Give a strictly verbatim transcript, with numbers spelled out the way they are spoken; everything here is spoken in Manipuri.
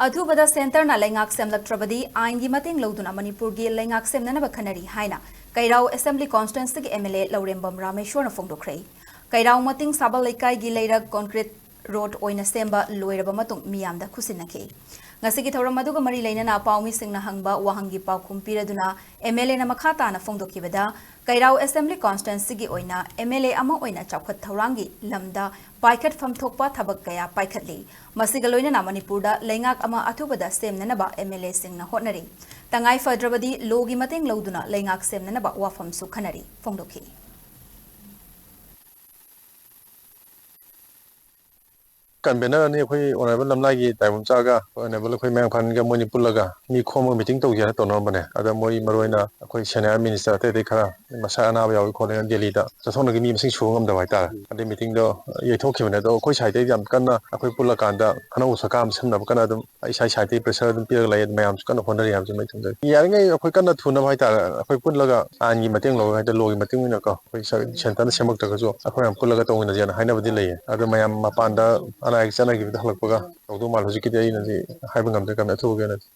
ꯑꯊꯨꯕꯗ ꯁꯦꯟꯇꯔꯅ ꯂꯩꯉꯥꯛ ꯁꯦꯝꯂꯛꯇ꯭ꯔꯕꯗꯤ ꯑꯥꯏꯟꯒꯤ ꯃꯇꯦꯡ ꯂꯧꯗꯨꯅ ꯃꯅꯤꯄꯨꯔꯒꯤ ꯂꯩꯉꯥꯛ ꯁꯦꯝꯅꯅꯕ ꯈꯟꯅꯔꯤ ꯍꯥꯏꯅ ꯀꯩꯔꯥꯎ ꯑꯦꯁꯦꯝꯕ꯭ꯂꯤ ꯀꯣꯟꯁꯇꯤꯇ꯭ꯋꯦꯟꯁꯤꯒꯤ ꯑꯦꯝ ꯑꯦꯜ ꯑꯦ ꯂꯧꯔꯦꯝꯕꯝ ꯔꯥꯃꯦꯁꯣꯔꯅ ꯐꯣꯡꯗꯣꯛꯈ꯭ꯔꯦ꯫ ꯀꯩꯔꯥꯎ ꯃꯇꯤꯡ ꯁꯥꯕ ꯂꯩꯀꯥꯏꯒꯤ ꯂꯩꯔꯛ ꯀꯣꯟꯀ꯭ꯔꯤꯠ ꯔꯣꯗ ꯑꯣꯏꯅ ꯁꯦꯝꯕ ꯂꯣꯏꯔꯕ ꯃꯇꯨꯡ ꯃꯤꯌꯥꯝꯗ ꯈꯨꯠꯁꯤꯟꯅꯈꯤ꯫ ꯉꯁꯤꯒꯤ ꯊꯧꯔꯝ ꯑꯗꯨꯒ ꯃꯔꯤ ꯂꯩꯅꯅ ꯄꯥꯎꯃꯤꯁꯤꯡꯅ ꯍꯪꯕ ꯋꯥꯍꯪꯒꯤ ꯄꯥꯎꯈꯨꯝ ꯄꯤꯔꯗꯨꯅ ꯑꯦꯝ ꯑꯦꯜ ꯑꯦꯅ ꯃꯈꯥ ꯇꯥꯅ ꯐꯣꯡꯗꯣꯛꯈꯤꯕꯗ, ꯀꯩꯔꯥꯎ ꯑꯦꯁꯦꯝꯕ꯭ꯂꯤ ꯀꯣꯟꯁꯇꯤꯇ꯭ꯋꯦꯟꯁꯤꯒꯤ ꯑꯣꯏꯅ ꯑꯦꯝ ꯑꯦꯜ ꯑꯦ ꯑꯃ ꯑꯣꯏꯅ ꯆꯥꯎꯈꯠ ꯊꯧꯔꯥꯡꯒꯤ ꯂꯝꯗ ꯄꯥꯏꯈꯠꯐꯝ ꯊꯣꯛꯄ ꯊꯕꯛ ꯀꯌꯥ ꯄꯥꯏꯈꯠꯂꯤ꯫ ꯃꯁꯤꯒ ꯂꯣꯏꯅꯅ ꯃꯅꯤꯄꯨꯔꯗ ꯂꯩꯉꯥꯛ ꯑꯃ ꯑꯊꯨꯕꯗ ꯁꯦꯝꯅꯅꯕ ꯑꯦꯝ ꯑꯦꯜ ꯑꯦꯁꯤꯡꯅ ꯍꯣꯠꯅꯔꯤ꯫ ꯇꯉꯥꯏ ꯐꯗ꯭ꯔꯕꯗꯤ ꯂꯣꯒꯤ ꯃꯇꯦꯡ ꯂꯧꯗꯨꯅ ꯂꯩꯉꯥꯛ ꯁꯦꯝꯅꯅꯕ ꯋꯥꯐꯝꯁꯨ ꯈꯟꯅꯔꯤ ꯐꯣꯡꯗꯣꯛꯈꯤ꯫ ꯀꯟꯚꯦꯅꯔ ꯑꯅꯤ ꯑꯩꯈꯣꯏ ꯑꯣꯅꯔꯦꯕꯜ ꯂꯝꯂꯥꯏꯒꯤ ꯇꯥꯏꯕꯪ ꯆꯥꯒ ꯑꯣꯅꯔꯦꯕꯜ ꯑꯩꯈꯣꯏ ꯃꯌꯥꯡꯐꯥꯟꯒ ꯃꯣꯏꯅꯤ ꯄꯨꯜꯂꯒ ꯃꯤ ꯈꯣꯝꯃꯒ ꯃꯤꯇꯤꯡ ꯇꯧꯁꯦ ꯍꯥꯏꯅ ꯇꯧꯅꯔꯝꯕꯅꯦ꯫ ꯑꯗ ꯃꯣꯏ ꯃꯔꯨ ꯑꯣꯏꯅ ꯑꯩꯈꯣꯏ ꯁꯦꯅꯤꯌꯔ ꯃꯤꯅꯤꯁꯇꯔ ꯑꯇꯩ ꯑꯇꯩ ꯈꯔ ꯃꯁꯥ ꯑꯅꯥꯕ ꯌꯥꯎꯏ ꯈꯣꯠꯂꯦꯅ ꯗꯦꯜꯂꯤꯗ ꯆꯠꯊꯣꯛꯅꯒꯤ ꯃꯤ ꯃꯁꯤꯡ ꯁꯨꯕ ꯉꯝꯗꯕ ꯍꯥꯏꯇꯥꯔꯦ꯫ ꯑꯗꯩ ꯃꯤꯇꯤꯡꯗꯣ ꯌꯩꯊꯣꯛꯈꯤꯕꯅꯦ꯫ ꯑꯗꯣ ꯑꯩꯈꯣꯏ ꯁꯥꯏꯠꯇꯩꯗꯤ ꯌꯥꯝ ꯀꯟꯅ ꯑꯩꯈꯣꯏ ꯄꯨꯜꯂꯀꯥꯟꯗ ꯑꯅꯧꯕ ꯁꯔꯀꯥꯔ ꯑꯃ ꯁꯦꯝꯅꯕ ꯀꯟꯅ ꯑꯗꯨꯝ ꯏꯁꯥ ꯏꯁꯥꯒꯤ ꯄ꯭ꯔꯦꯁꯔ ꯑꯗꯨꯝ ꯄꯤꯔꯒ ꯂꯩ꯫ ꯃꯌꯥꯝꯁꯨ ꯀꯟꯅ ꯍꯣꯠꯅꯔꯤ ꯍꯥꯏꯕꯁꯤ ꯃꯩ ꯊꯝꯖꯒꯦ꯫ ꯌꯥꯔꯤꯉꯩ ꯑꯩꯈꯣꯏ ꯀꯟꯅ ꯊꯨꯅꯕ ꯍꯥꯏꯇꯥꯔꯦ, ꯑꯩꯈꯣꯏ ꯄꯨꯜꯂꯒ ꯑꯥꯏꯟꯒꯤ ꯃꯇꯦꯡ ꯂꯧꯔꯒ ꯍꯥꯏꯇꯥꯔꯦ, ꯂꯣꯒꯤ ꯃꯇꯨꯡ ꯏꯟꯅꯀꯣ, ꯑꯩꯈꯣꯏ ꯁ-, ꯁꯦꯟꯇꯔꯅ ꯁꯦꯝꯃꯛꯇ꯭ꯔꯒꯁꯨ ꯑꯩꯈꯣꯏ ꯃꯌꯥꯝ ꯄꯨꯜꯂꯒ ꯇꯧꯃꯤꯟꯅꯁꯦꯅ ꯍꯥꯏꯅꯕꯗꯤ ꯂꯩꯌꯦ꯫ ꯑꯗꯣ ꯃꯌꯥꯝ ꯃꯄꯥꯟꯗ ꯑꯅꯥ ꯑꯌꯦꯛ ꯆꯠꯅꯈꯤꯕꯗ ꯍꯜꯂꯛꯄꯒ ꯇꯧꯗꯧ ꯃꯥꯜꯂꯦ꯫ ꯍꯧꯖꯤꯛꯀꯤꯗꯤ ꯑꯩꯅꯗꯤ ꯍꯥꯏꯕ ꯉꯝꯗ꯭ꯔꯦ, ꯀꯝꯃꯦ ꯑꯊꯨꯕꯒꯤ ꯑꯣꯏꯅꯗꯤ꯫